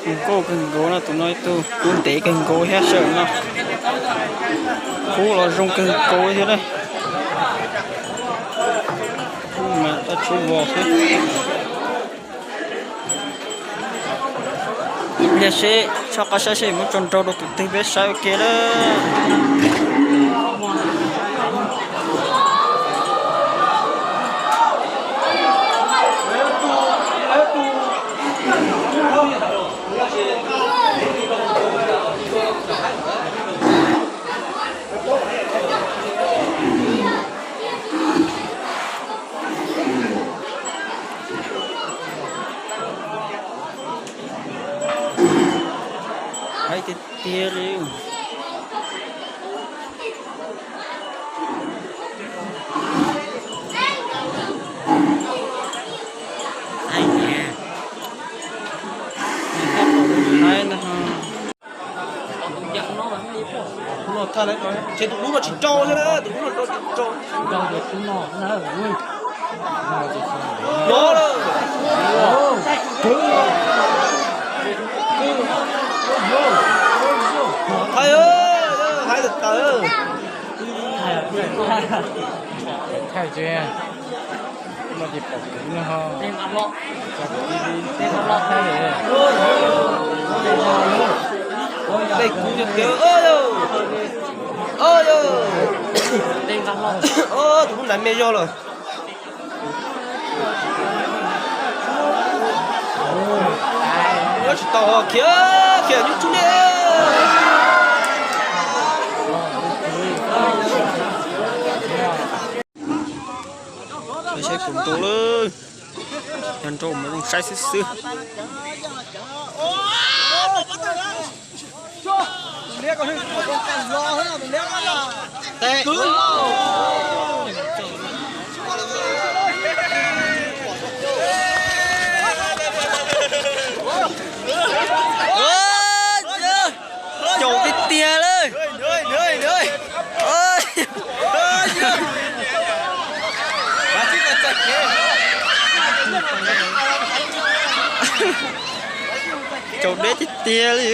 Nkauj kawg nkaus no, tus no ib tug kub ntev kawg nkaus thiab sawm no. Kub los zoo kawg nkaus thiab na. Kub mas dab tshua vos xwb. Ib pliag seb tshaj qab saib seb muab tso nrau rau tus twg peb saib ua ke lawm. Haib tiag tiag li. Ces tus dub no tsis rau thiab na, tus dub no rau tsis rau. No lawm. Haib, haib tawv tawv. Thaij tsev no ces pom kuv no ho. Tej kuv tiag tiag, o yog, o yog, tus lub ntais me zog lawm. Nyob tsis tau, khiav, khiav nyuj tsub nej. Saib puas nrau lawm. Yog nrau mas zoo saib xwb xwb. Caum tiag tiag lawm. Caum deb tiag tiag li.